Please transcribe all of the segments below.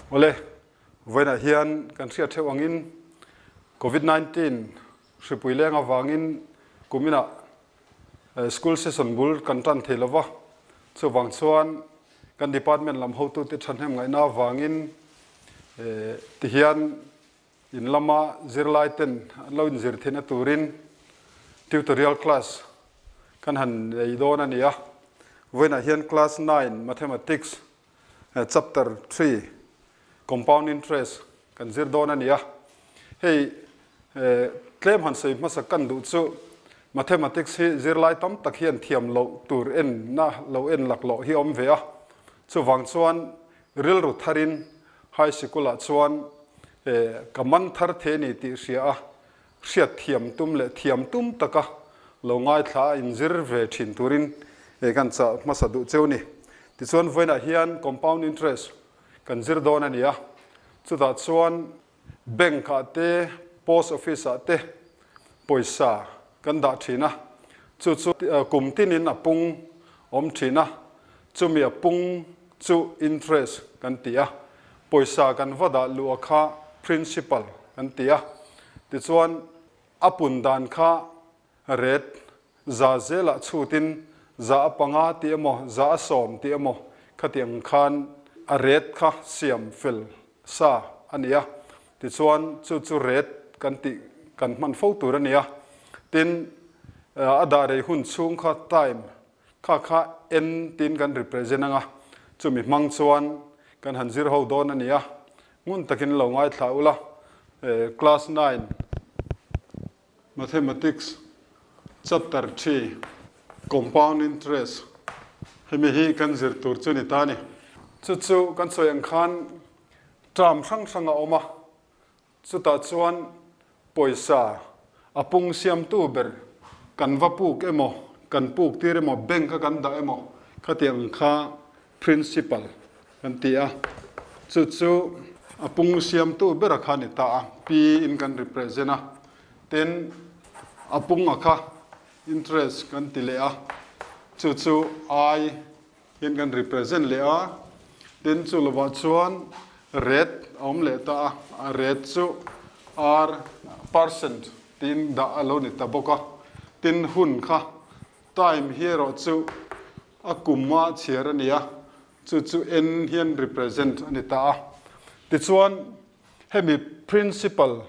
Awle, vawiinah hian kan hriat theuh angin Covid 19 hripui leng avangin kuminah school session bul kan tan thei lova, chuvang chuan kan department lam hotute thahnem ngaihna avangin tihian In lama zirlai ten an lo inzir theihna turin tutorial class kan han nei dawn a ni a. Vawiinah hian class nine mathematics chapter three compound interest kan zir dawn a ni a. Hei tlem han sawi hmasa kan duh chu mathematics hi zirlai tam tak hian thiam loh tur enna lo en laklawh hi a awm ve a. Chuvang chuan Rilru tharin high sikul-ah chuan ka man thar thei a ni tih hria a, hriat thiam tum leh thiam tum taka lo ngaithla a inzir ve thin turin kan chah hmasa duh cheu ni. Tichuan vawiinah hian compound interest kan zir dawn a ni a, chutah chuan Bank-ah te, Post Office-ah te pawisa kan dah thin a, chu chu kum tinin a pung awm thin a, chumi a pung chu interest kan ti a, pawisa kan va dah luh a kha principal kan ti a, tichuan a pun dan kha Ret, za zelah chhutin za a panga tih emaw, za a sawm tih emaw khatiang khan a ret kha siam fel sa a ni a. Tichuan chu chu ret kan tih kan hman fo tur a ni a. Tin, a dah rei hun chhung kha time kha kha en tiin kan represent ang a, chumi hmang chuan kan han zir ho dawn a ni a. Ngun takin lo ngaithla ula, class nine. Mathematics Chapter ii Compound Interest hemi hi kan zir tur chu ni ta a ni. Chu chu kan sawi ang khan term hrang hrang a awm a, chutah chuan pawisa a pung siamtu ber kan va puk emaw, kan puk tir emaw, bank a kan dah emaw khatiang kha principal kan ti a, chu chu a pung siamtu bera kha a ni ta a, P in kan represent a, tin a punga kha interest kan ti leh a, chu chu I in kan represent leh a, tin chu lovah chuan rate a awm leh ta a, a rate chu R percent tiin dah a lo ni ta bawk a, tin hun kha time hi erawh chu A kum a chhiar a ni a, chu chu N hian represent a ni ta a. Tichuan, hemi principal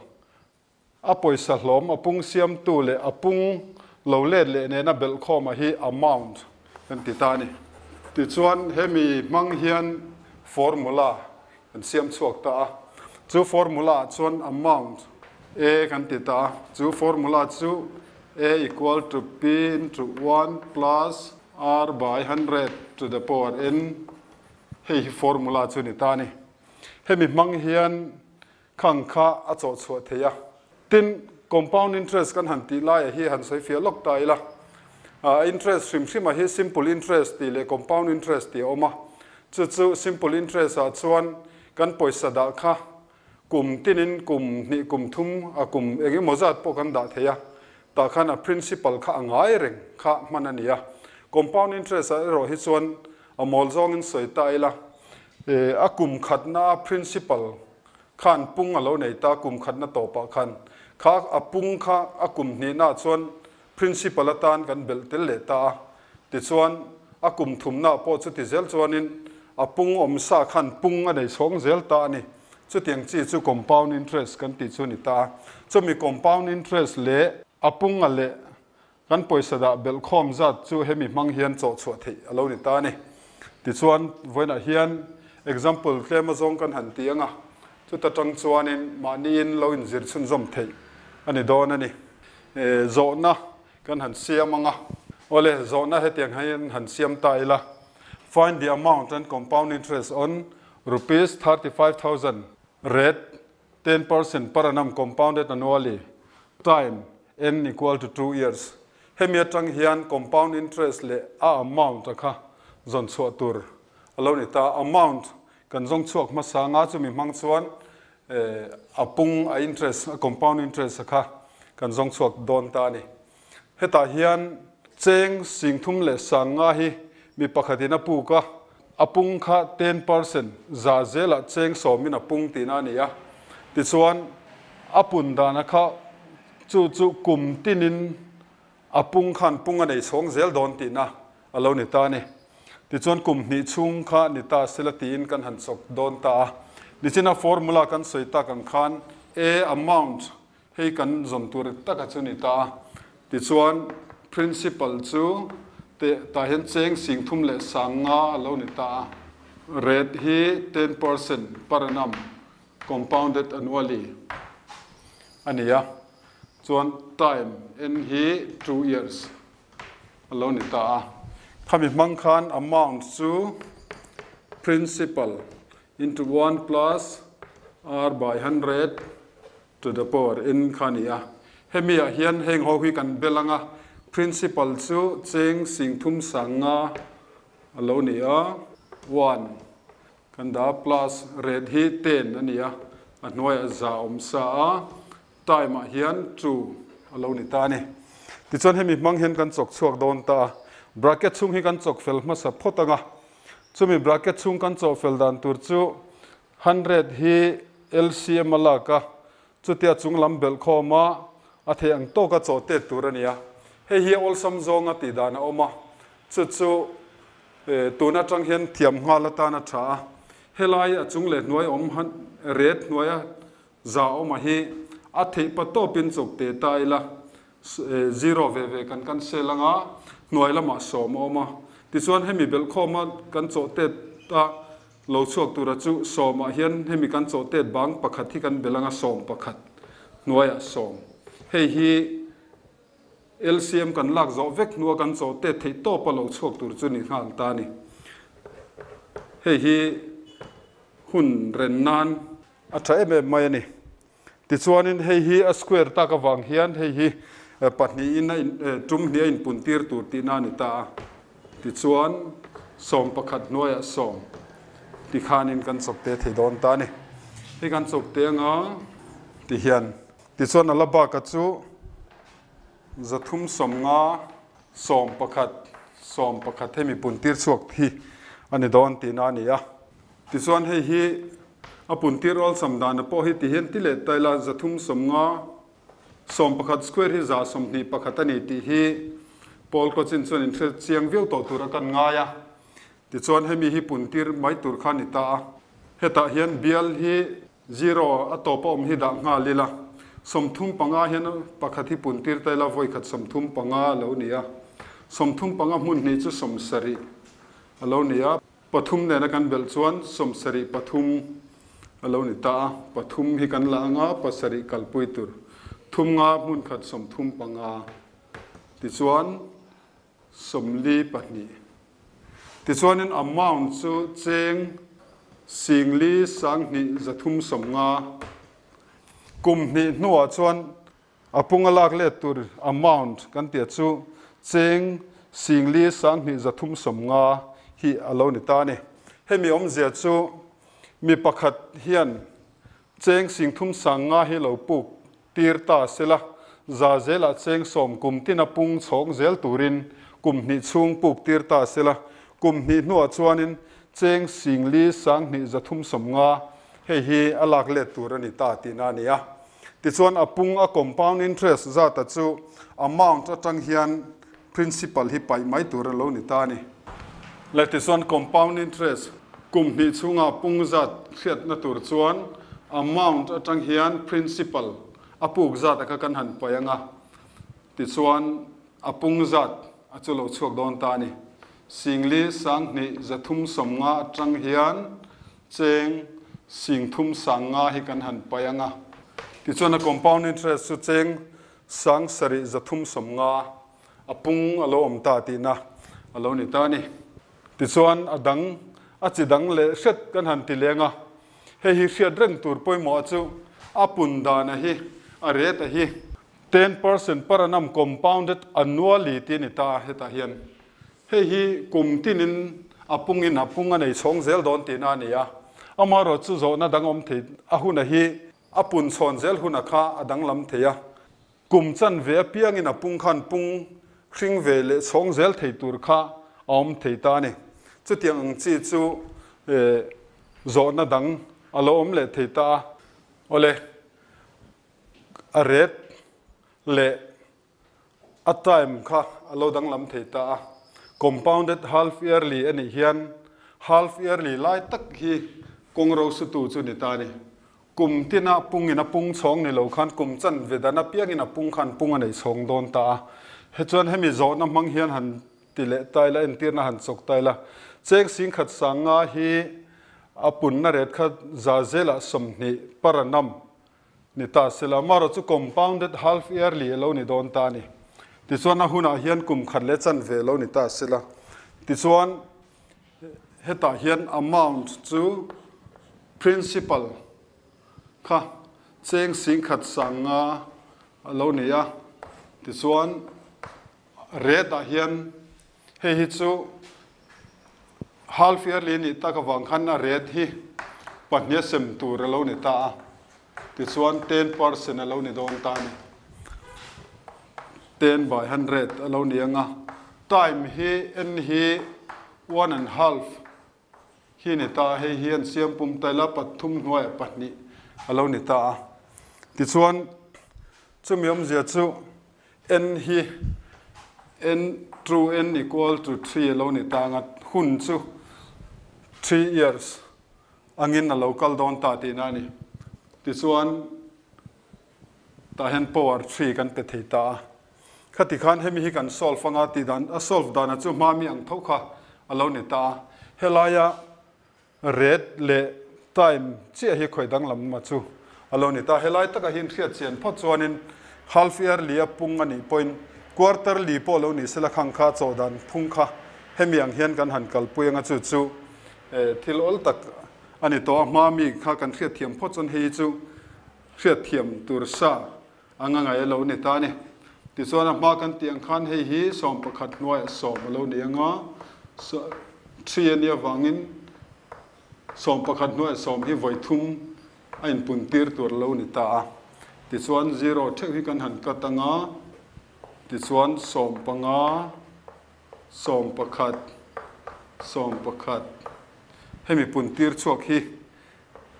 a pawisa hlawm a pung siamtu leh a pung lo let leh nena belhkhawma hi amount kan ti ta a ni. Tichuan, hemi hmang hian formula kan siam chhuak ta a. Chu formula ah chuan amount A kan ti ta a. Chu formula chu A equal to P into one plus R by hundred to the power N hei hi formula chu ni ta a ni. Hemi hmang hian khang kha a chawh chhuah thei a. Tin, compound interest kan han tih laiah hi han sawi fiah lawk ta ila. Interest hrim hrimah hi simple interest tih leh compound interest tih a awm a. Chu chu simple interest ah chuan kan pawisa dah kha kum tinin kum hnih kum thum a kum eng emaw zat pawh kan dah thei a. Tah khan a principal kha a ngai reng kha hman a ni a. Compound interest ah erawh hi chuan a mawl zawngin sawi ta ila. A kum khatna a principal Khan pung a lo nei ta kum khatna tawpah khan kha a pung kha a kum hnihnaah chuan principal atan kan belh tel leh ta a, tichuan a kum thumnaah pawh chuti zel chuanin a pung awm sa khan pung a nei chhawng zel ta a ni. Chutiang chi chu compound interest kan tih chu a ni ta a. Chumi compound interest leh a punga leh Kan pawisa dah belh khawm zat chu hemi hmang hian chawh chhuah theih a lo ni ta a ni. Tichuan, vawiinah hian example tlem azawng kan han ti ang a, chuta tang chuanin mahniin lo inzir chhunzawm theih a ni dawn a ni. Zawhna kan han siam ang a, awle zawhna hetiang hian han siam ta ila, Find the amount and compound interest on rupees 35,000 rate 10% per annum compounded annually, time n equal to 2 years. Hemi atang hian compound interest leh a amount a kha zawn chhuah tur a lo ni ta. Amount kan zawng chhuak hmasa nga chumi hmang chuan a pung a interest, a compound interest a kha kan zawng chhuak dawn ta a ni. Hetah hian cheng sing thum leh sang nga hi mi pakhatin a puk a. A pung kha 10% za zelah cheng sawmin a pung tihna a ni a. Tichuan, a pun dana kha chu chu kum tinin a pung khan pung a nei chhawng zel dawn tihna a lo ni ta a ni. Tichuan kum hnih chhung kha ni ta sela tiin kan han chawk dawn ta a. Nichina formula kan sawi tak ang khan A amount hei kan zawn tur taka chu ni ta a. Tichuan principal chu teh tah hian cheng sing thum leh sang nga a lo ni ta a. Rate hi 10% per annum compounded annually a ni a. Chuan time n hi 2 years a lo ni ta a. Khami hmang khan amount chu principal into 1 plus r by 100 to the power n kha ni a. Hemi ah hian heng ho hi kan belanga principal chu cheng sing thum sanga a lo ni a, 1 kan da plus rate hi 10 ani a, a hnuai a za awm sa a, time ah hian 2 a lo ni ta ni. Tichuan hemi hmang hian kan chawk chhuak dawn ta a. Bracket chung hi kan chawk fel hmasa phawt anga. Chumi bracket chung kan chawk fel dan tur chu 100 hi LCM a lak a, chutia chung lam bel khawma a thei ang tawka chaw tet tur ani a. Hei hi awlsam zawnga tih dan a awm a, chu chu tun atang hian thiam nghal atan a tha a. Helai a chung leh hnuai awm han ret hnuai a za awm a hi a theih pa tawpin chawk te ta ila, 0 ve ve kan kan sel anga, hnuai lamah 10 a awm a. Tichuan hemi bel khawma kan chaw tet ta lo chhuak tura chu 10 ah hian hemi kan chaw tet bang pakhat hi kan belanga 11 hnuaiah 10. Hei hi LCM kan lak zo vek hnua kan chaw tet thei tawpa lo chhuak tur chu ni nghal ta ni. Hei hi hun ren nan a tha em em mai ani. Tichuanin hei hi a square tak awang hian hei hi pahnih in a tum hnih a in pun tir tur tihna ani ta a. Tichuan 11 hnuaiah 10 tikhanin kan chawk te thei dawn ta ni. Hei kan chawk te anga ti hian tichuan ala baka chu 350 11 11 hemi pun tir chhuak hi ani dawn tihna ani a. Tichuan hei hi a pun tir awlsam dan pawh hi ti hian ti leh taila 350 11 square hi 121 ani tih hi pawl ko chin chuan in hre chiang viau tawh tur a kan ngai a. Tichuan hemi hi pun tir mai tur kha ni ta a. Hetah hian bial hi 0 a tawpa awm hi dah nghal ila, 35 hian pakhat hi pun tir taila voi khat 35 lo ni a. 35 hmun hnih chu 70 a lo ni a. Pathum nena kan bel chuan 73 a lo ni ta a. Pathum hi kan la anga, pasarih kalpui tur thum nga hmun khat 35, tichuan 42. Tichuanin amount chu cheng singli 2350. Kum hnih hnuah chuan a punga lak let tur amount kan tia chu cheng singli 2350 hi a lo ni ta ni. Hemi awmzia chu mi pakhat hian cheng 35,000 hi lo puk tir ta sela, za zela cheng 10 kum tina pung chhawng zel turin kum hnih chhung puk tir ta sela, kum hnih hnuah chuanin cheng singli 2350 hei hi a lak let tur ani ta tihna ani a. Tichuan a pung a compound interest zata chu amount atang hian principal hi pai mai tur a lo ni ta ni. Le tichuan compound interest kum hnih chhunga pung zat hriat na tur chuan amount atang hian principal a puk zat aka kan han pai anga. Tichuan a pung zat a chu lo chhuak dawn ta ni. Singli 2350 atang hian cheng 35,000 hi kan han pai anga. Tichuan a compound interest chu cheng 7350 a pung a lo awm ta tihna a lo ni ta ni. Tichuan a dang a chi dang leh hret kan han ti lenga. Hei hi hriat reng tur pawimawh chu a pun dan a hi a rate a hi 10% per annum compounded annually ti ni ta. Hetah hian hei hi kum tinin a pungin a pung a nei chhawng zel dawn tihna ani a. Ama ro chu zawhna dang awm thei a huna hi a pun chhawn zel huna kha a dang lam thei a. Kum chan ve a piangin a pung khan pung hring ve leh chhawng zel thei tur kha a awm thei ta ni. Chutiang ang chi chu zawhna dang a lo awm leh thei ta a. Awle, a rate leh a time kha a lo danglam thei ta a. Compounded half yearly a nih hian half yearly lai tak hi kawng rosutu chu ni ta a ni. Kum tina pungin a pung chhawng ni lo khan kum chan ve dan apiangin a pung khan pung a nei chhawng dawn ta a. Hechuan hemi zawhna hmang hian han ti leh ta ila, entirna han chawk ta ila, cheng singkhat sanga hi a punna ret kha za zelah 20 per annum ni ta sela, amaherawh chu compounded half yearly a lo ni dawn ta a ni. Tichuan a hunah hian kum khat leh chanve a lo ni ta sela. Tichuan hetah hian amount chu principal kha cheng singkhat sanga a lo ni a. Tichuan rate ah hian hei hi chu half yearly nih tak avang khan a rate hi pahnih a sem tur a lo ni ta a. Tichuan 10% a lo ni dawn ta a ni. 10 by 100 a lo ni anga. Time hi n hi one and half hi ni ta a, hei hi an siam pum ta ila pathum hnuaiah pahnih a lo ni ta a. Tichuan chumi awmzia chu n hi n true n equal to 3 a lo ni ta anga hun chu 3 years angin a lo kal dawn ta tihna a ni. Tichuan tah hian power 3 kan pe thei ta a. Khati khan hemi hi kan solve anga tih dan a solve dana chu hma mi ang tho kha a lo ni ta a. Helaia rate leh time chiah hi khawi danglam ma chu a lo ni ta. Helai takah hian hriat chian phawt chuanin half yearly a pung a nih pawhin quarterly pawh lo ni sela khang kha chaw dan phung kha hemi ang hian kan han kalpui anga chu chu thil awl tak a ni tawh a. Hma mi kha kan hriat thiam phawt chuan hei chu hriat thiam tur sa anga ngai a lo ni ta a ni. Tichuan a hma kan tih ang khan hei hi 11 hnuaiah 10 a lo ni anga, 3 a nih avangin 11 hnuaiah 10 hi vawi thum a inpun tir tur a lo ni ta a. Tichuan 0 theuh hi kan han cut anga, tichuan 15, 11, 11 hemi pun tir chhuak hi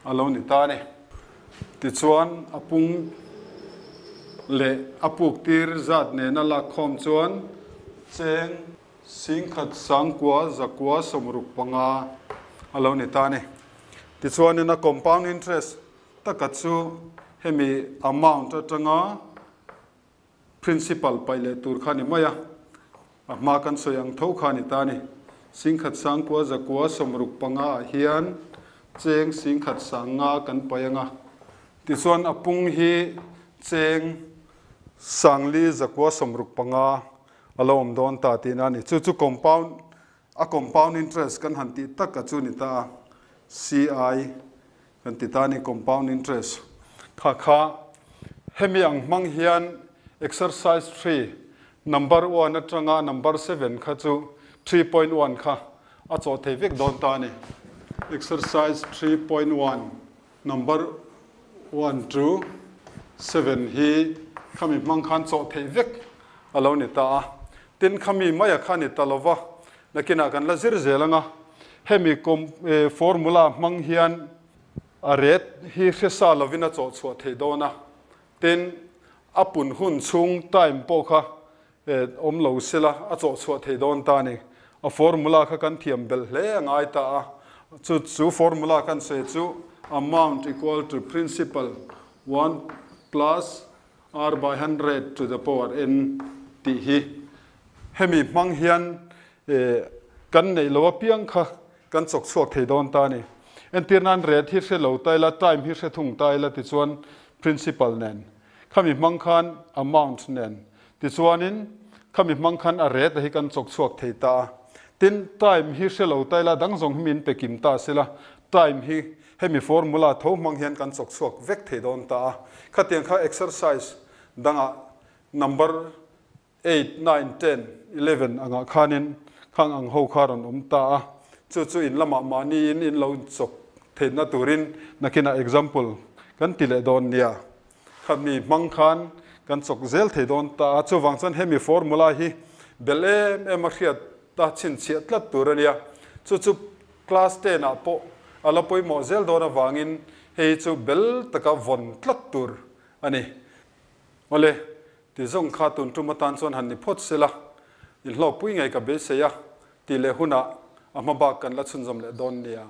a lo ni ta a ni. Tichuan a pung leh a puk tir zat nena lak khawm chuan cheng singkhat sangkua zakua 65 a lo ni ta a ni. Tichuanin a compound interest taka chu hemi amount atanga principal paih leh tur kha ni mai a, a hma kan sawi ang tho kha ni ta a ni. Singkhat sangkua zakua 65 ah hian cheng singkhat sanga kan paih anga. Tichuan a pung hi cheng sangli zakua 65 a lo awm dawn ta tihna a ni. Chu chu compound a compound interest kan han tih taka chu ni ta a, CI kan ti ta a ni compound interest. Kha kha hemi ang hmang hian exercise 3 number 1 atanga number 7 kha chu 3.1 kha a chaw thei vek dawn ta a ni. Exercise 3.1 number 1 to 7 hi khami hmang khan chaw thei vek a lo ni ta a. Tin khami maia kha ni ta lova nakina kan la zir zel anga hemi formula hmang hian a rate hi hresa lovin a chaw chhuah thei dawn a. Tin a pun hun chung time pawh kha awm lo sela a chaw chhuah thei dawn ta ni. A formula kha kan thiam bel hle a ngai ta a. Chu chu formula kan sawi chu amount equal to principal 1 plus r by 100 to the power n tih hi hemi hmang hian kan nei lo apiang kha kan chawk chhuak thei dawn ta ni. Entir nan rate hi hre lo ta ila, time hi hre thung ta ila tichuan principal nen khami hmang khan amount nen tichuanin khami hmang khan a rate hi kan chawk chhuak thei ta a. Tin time hi hre lo ta ila dang zawng hi min pe kim ta sela time hi hemi formula tho hmang hian kan chawk chhuak vek thei dawn ta a. Khatiang kha exercise dangah number 8, 9, 10, 11 anga khanin khang ang ho kha rawn awm ta a. Chu chu in lamah mahni in in lo chawk theihna turin nakina example kan ti leh dawn nia. Khami hmang khan kan chawk zel thei dawn ta a. Chuwang chuan hemi formula hi bel em em a hriat ta chhin chhiah tlat tur ania. Chu chu class ten ah pawh a la pawimawh zel dawn avangin hei hi chu bel taka vawn tlat tur a ni. Awle, ti zawng kha tun tum atan chuan han ni phawt sela, inhlawkpui ngei ka beisei a, tih leh hunah a hma bak kan la chhunzawm leh dawn nia.